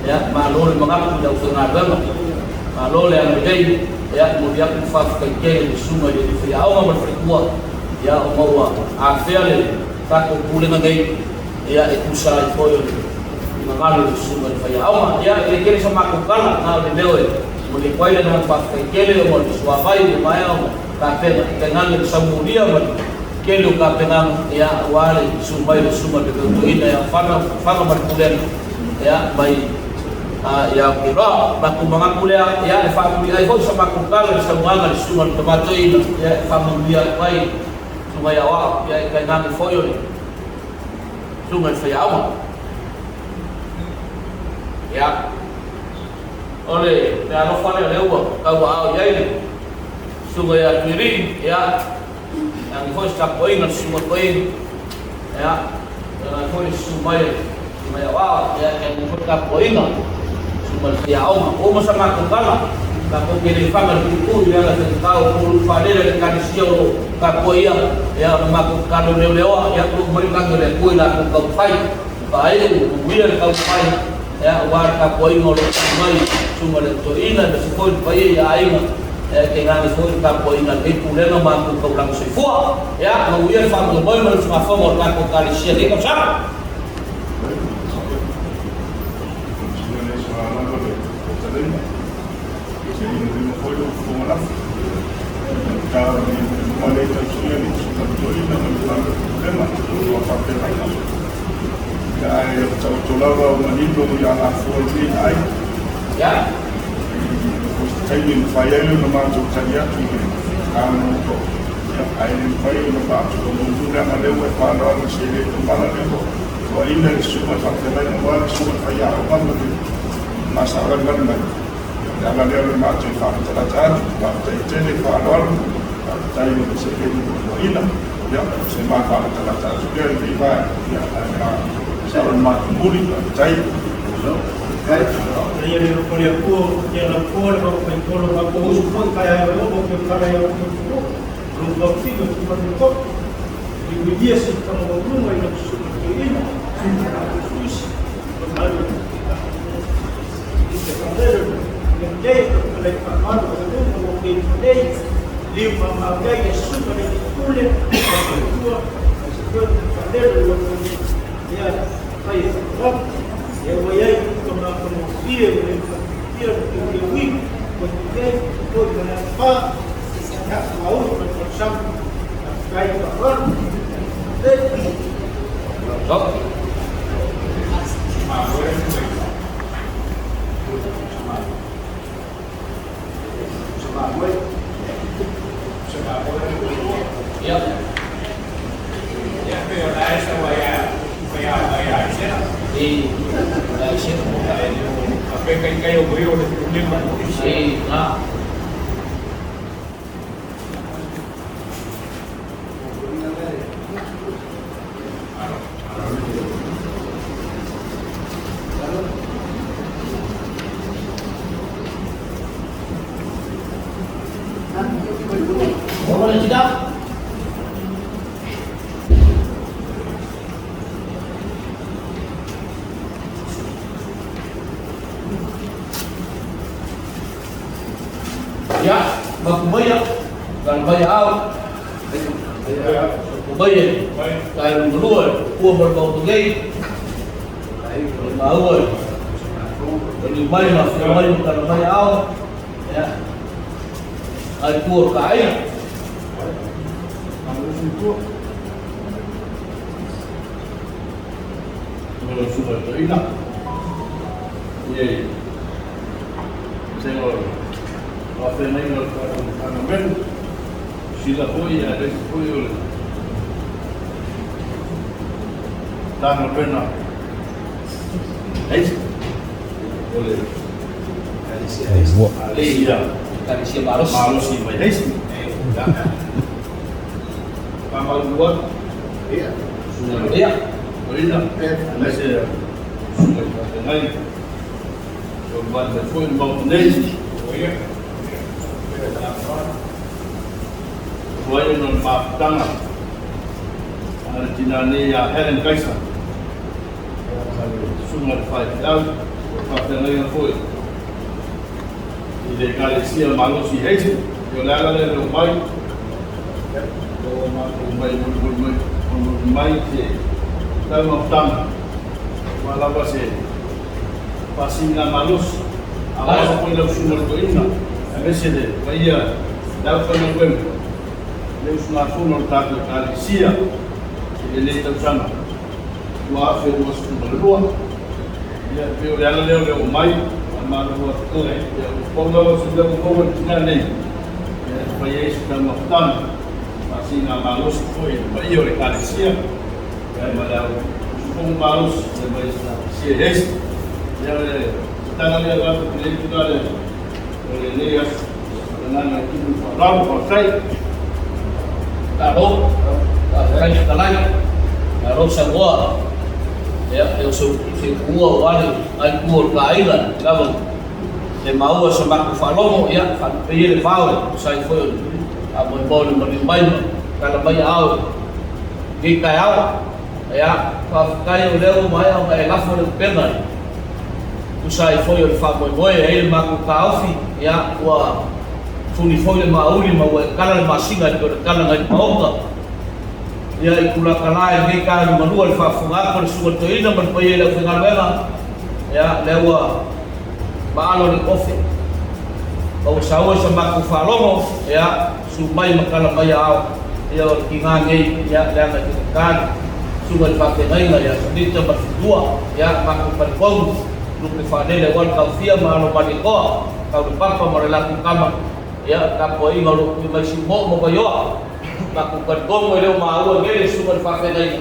[SPEAKER 4] ia, malo le manatu i le aufaigaluega, malo le agalelei, ia, momoli atu le faafetai tele i le susuga i le faiaoga ma le faletua, ia, ona ua afea le tatou pulega nei, ia, e tusa ai foi o le finagalo i le susuga i le faiaoga. Ia, e le tele sa matou tala, na o le leo e momoli atu ai le agaga faafetai tele ona o le suavai ua maea ona tapena, tainane le saumulia ma le tele o tapenaga, ia, aua le susu mai o le susuga i le Feutuaina ia Fana, Fana ma le pulega, ia, mai ia Aotearoa. Matou manatu lea, ia, e faamuli ai foi sa matou tala i le saunoaga a le susuga i le Tama Toeaina, ia, e faamanuia atu ai le susuga ia Aoao, ia, e tainane foi o le susuga i le faiaoga. Ia, o le meaalofa lea o lea ua tauaao i ai le susuga ia Tuilii, ia, e agi foi se tapuaiga i le susuga Toeaina, ia, e agi foi le susu mai a le susuga ia Aoao, ia, e agi foi le tapuaiga i le susuga i le faiaoga. Ua uma sa matou tala, tatou te le faga i le tuitui, leaga e faigata o outou faalele a le Ekalesia o lo o tapuaia, ia, ona matou tatalo leoleoa, ia, tuu mai le lagi o le Atua i latou taumafai, faaiu, manuia le taumafai, ia, aua le tapuaiga o lo o tuu mai i susuga i le Toeaina, aemaise foi le paia i aiga, ia, e tainane foi le tapuaiga a lenei pulega ma matou taulaga soifua. Ia, manuia le faamoemoe ma le usugafono a le tatou Ekalesia i lenei tausaga.
[SPEAKER 3] Ae taoto lava o manino i alafua i lenei aiga. O se taimi e mafai ai ona matou tali atu i le finagalo o outou, ae le mafai ona faatulaga leaga o lea ua e faaaloalo i se le tamala lea ua tuuaina le susuga i le faafeagaiga aua le susuga i le faiaoga ma le ma savalivali mai. O le ala lea o le matou faamatalatalata atu, faafetai tele faaaloalo, faafetai o le seleni ua tuuaina. Ia, o se ma faamatalata atu lea i lenei vaega, ia, ae o le a sao le matou muli, faafetai.
[SPEAKER 6] Ia le o le Atua ia la poa le fai tolo ma ko usu foi kai ai o o ke kala ia o ko lo ko fi ko ko ko i wi dia si ka mo lunga i su ko ina us ko malu i te kalere le te ko le pa malu ko ko ko ke nei liu ma ma kai e su ko le pule ko tua se ko te kalere lo ia kai e ko e o iai ko ma ko mo fie le fie le ke wi ko te ko te na pa ya ma u ko ko sam kai pa pa te.
[SPEAKER 4] Top. Ia.
[SPEAKER 5] Ia, pe o la esa ua ia faiaoga ia Aisela.
[SPEAKER 4] I Aisela.
[SPEAKER 5] Pe kai kai o koe o le lima.
[SPEAKER 4] Si na. Ua le tina. Ia, makumaia, kalamaia au, kumaia, kai lumalua, kua ma le maota nei, o le maua, o ni mai ma fia mai ma kalamaia au, ia, ai kua ka aina.
[SPEAKER 3] O le susuga i le toeaina, ia i sega o le faafeagaiga o le tatou Matagaluega, sila foi aemaise foi o le Matagaluega Aisa, o le Ekalesia
[SPEAKER 4] Ekalesia malosi.
[SPEAKER 3] Malosi mai Aisa. Ia. Faamalu atu. Susuga i le Toeaina, aemaise susuga i faafeagai, o le vale mai foi i le Maota nei. Tuai ona o le mafutaga a le tinā nei ia Helen Kaisa, ma le susuga i le faifeau, o le faafeagaiga foi i le Ekalesia Malosi i Hastings. O le ala lea o le omai, o matou mai molimoli mai, molimoli mai se taumafataga, aua lava se faasiligamalosi, aua foi lau susuga i le toeaina, aemaise le paia le aufaigaluega, le usugafono a le tatou Ekalesia i lenei tausaga 2022. Ia, e pei o le ala lea o le oo mai, faamalulu atu. Ia, ua pau lava se mea ua maua i le tina nei, ia, e fai ai se taumafataga, faasiligamalosi foi i le paia o le Ekalesia, ia, ma le au usufono malosi, ia, mai se Hesi. Ia, o le tala lea avatu i lenei itula lea o lenei aso, le agaga e tumu i le faaaloalo, faafetai.
[SPEAKER 4] Malo, faafetai fetalai, malo saunoa. Ia, e o se upu ua ale ai tua o le taaiga lava e maua sa matou faalogo, ia, faalupe ia le vao e tusa ai foi o le faamoemoe o le maliu mai ma tala mai aao i lenei taeao. Ia, faafetai o lea ua maea ona e lafo le upega e tusa ai foi o le faamoemoe e ai le matou taofi, ia, ua fuli foi le mauli ma ua e kala le masina e pei o le kala nai le maota. Ia, i tulaga la i lenei taeao liugalua i le faafofoga atu a le Susuga i le Toeaina ma le paia i le aufaigaluega, ia, lea ua maalo le ofe. Ma ua saua i sa matou faalogo, ia, su mai ma tala mai a ao, ia, o le tiga nei, ia, leaga e te le Susuga i le Faafeagaiga ia Sanita ma le Faletua, ia, matou faletonu, lupe faalele aua le taofia ma alo Malietoa, tau le papa ma le latou tama, ia, le tapuaiga o lo o tui mai Siumoo ma Vaioa. Matou talitonu e le o maua nei le Susuga i le Faafeagaiga,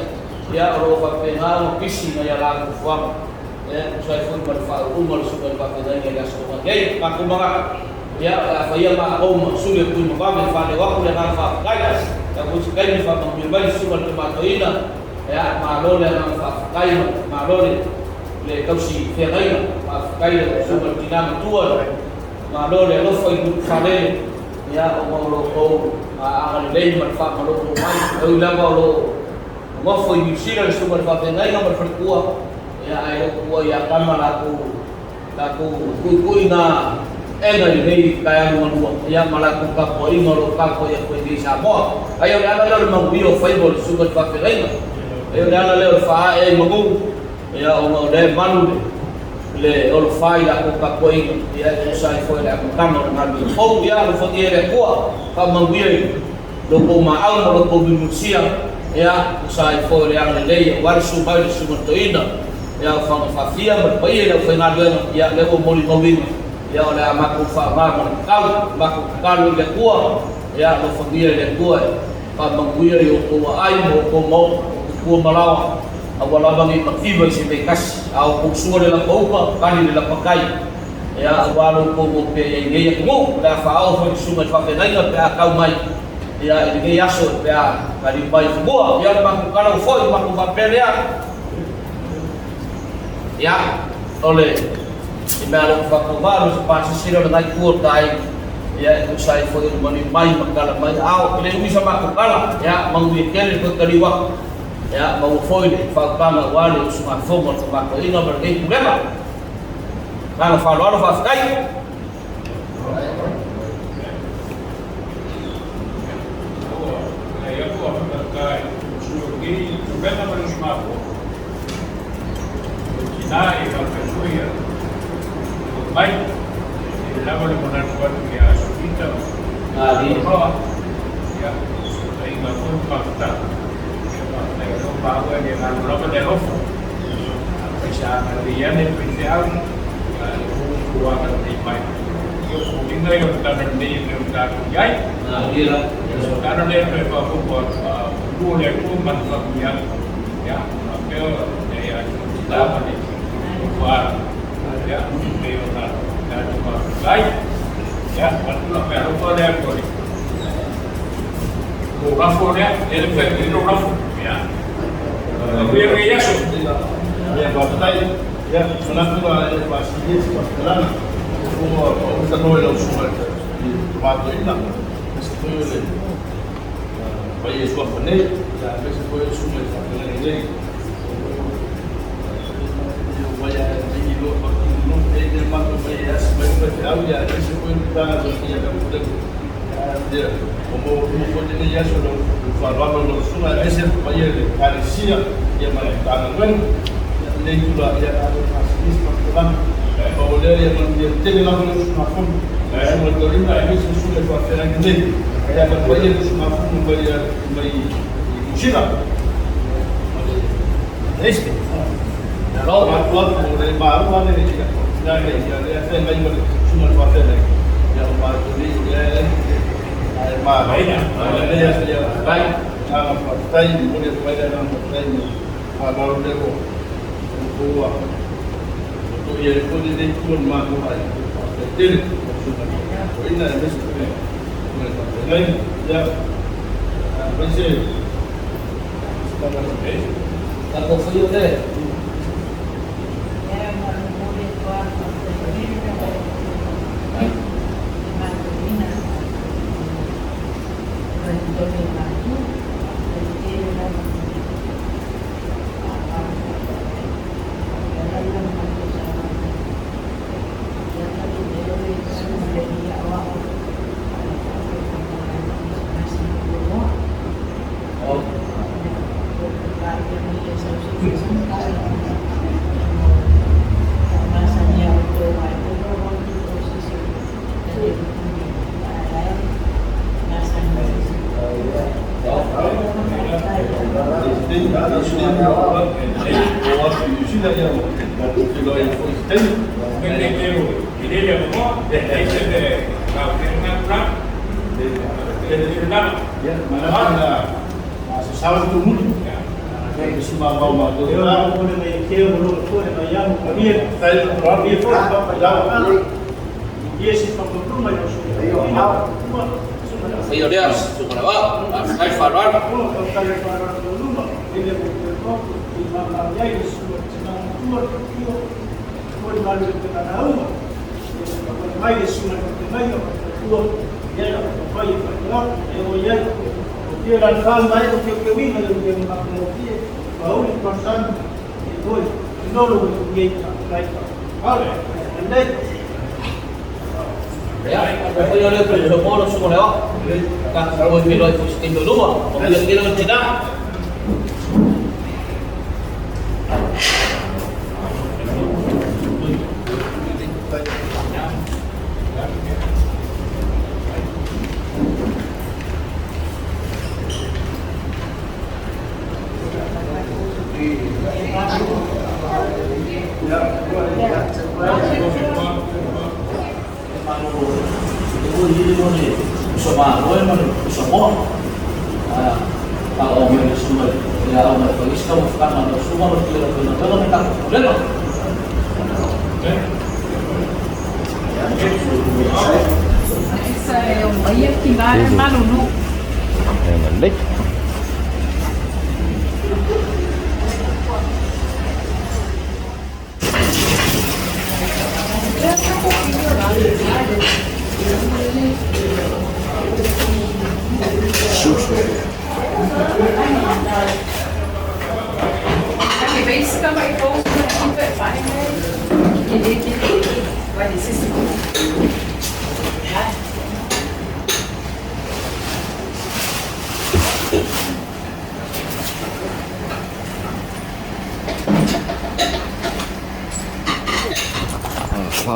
[SPEAKER 4] ia, o lo o faapena ona pisi nai a latou fuaga, ia, e tusa ai foi ma le faauuga o le Susuga i le Faafeagaiga i le aso Loma nei. Matou manatu, ia, o le a faia matou ma suli o Tuimavave e faaleo atu le agaga faafetai, ia foi se taimi faamanuia mai le Susuga i le Tama Toeaina, ia, malo le agaga faafetai ma malo le le tausi feagaiga, faafetai i le Susuga i le Tina Matua, malo le alofa i gutu faalele, Ia, ona o lo outou agalelei ma le faamalolo mai, e ui lava o lo o nofo i Niu Sila le susuga i le faafeagaiga ma le faletua, ia, ae le o tuua ia Tama latou, latou tuituiga ega i lenei taeao liugalua, ia, ma latou tapuaiga o lo o tapuai atu ai nei i Samoa. Ai o le ala lea o le manuia o faiva o le susuga i le faafeagaiga. Ai o le ala lea o le faaae ai i manu, Ia, ona o lea e malu le olofa i latou tapuaiga, ia e tusa ai foi le amataga o le galuega fou. Ia, alofagia e le Atua, faamanuia i lo outou maau ma lo outou mulimulisia, ia, tusa ai foi o le agalelei aua le susu mai o le Susuga Toeaina, ia, o Faga Faafia ma le paia i le aufaigaluega, ia, lea ua molimauina, ia, o le a matou faaaoga ma le tatau, matou tatalo i le Atua, ia, alofagia e le Atua e faamanuia i outou aai ma outou maota, o tupua ma laoa, Aua lava nei mativa i se taitasi, a o kou sua le lapa uka, kali le lapa kai. Ea, aua lo outou o pea i ai nei atunuu, o le a faaoo foi le susuga i le faafeagaiga pe a tau mai, ea, i lenei aso pe a kaliu mai i fanua. Ia, o le matou tala ua foi, o le matou faapea lea. Ia, o le i mea a lou faatauvaa, lo se pasese lea o le nai tua o le taaiga. Ia e tusa ai foi o le maliu mai ma tala mai ao, e le umi sa matou tala, ia manuia tele le toe taliu atu. Ia maua foi le fautuaga aua le usugafono a le Tama Toeaina ma lenei Pulega. Agaga faaaloalo faafetai.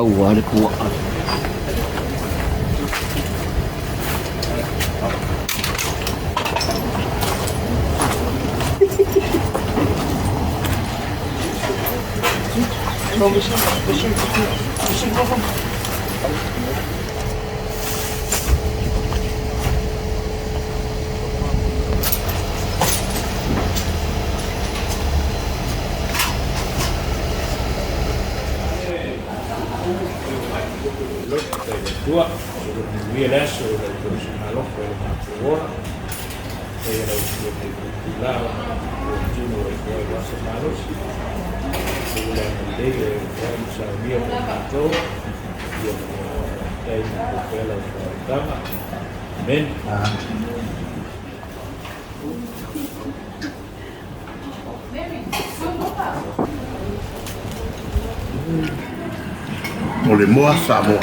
[SPEAKER 4] Pau lava le puaa.
[SPEAKER 5] Loto i le Atua, o le manuia le aso i lau tausiga alofa i le matou ola, faia lau Afioga i Pupula ona ua tino ai foi le aso malosi. Faia le agalelei e foi ma saunia mo matou, ia mo faafetai ma pea lau faautaga. Amen.
[SPEAKER 7] O le moa Samoa.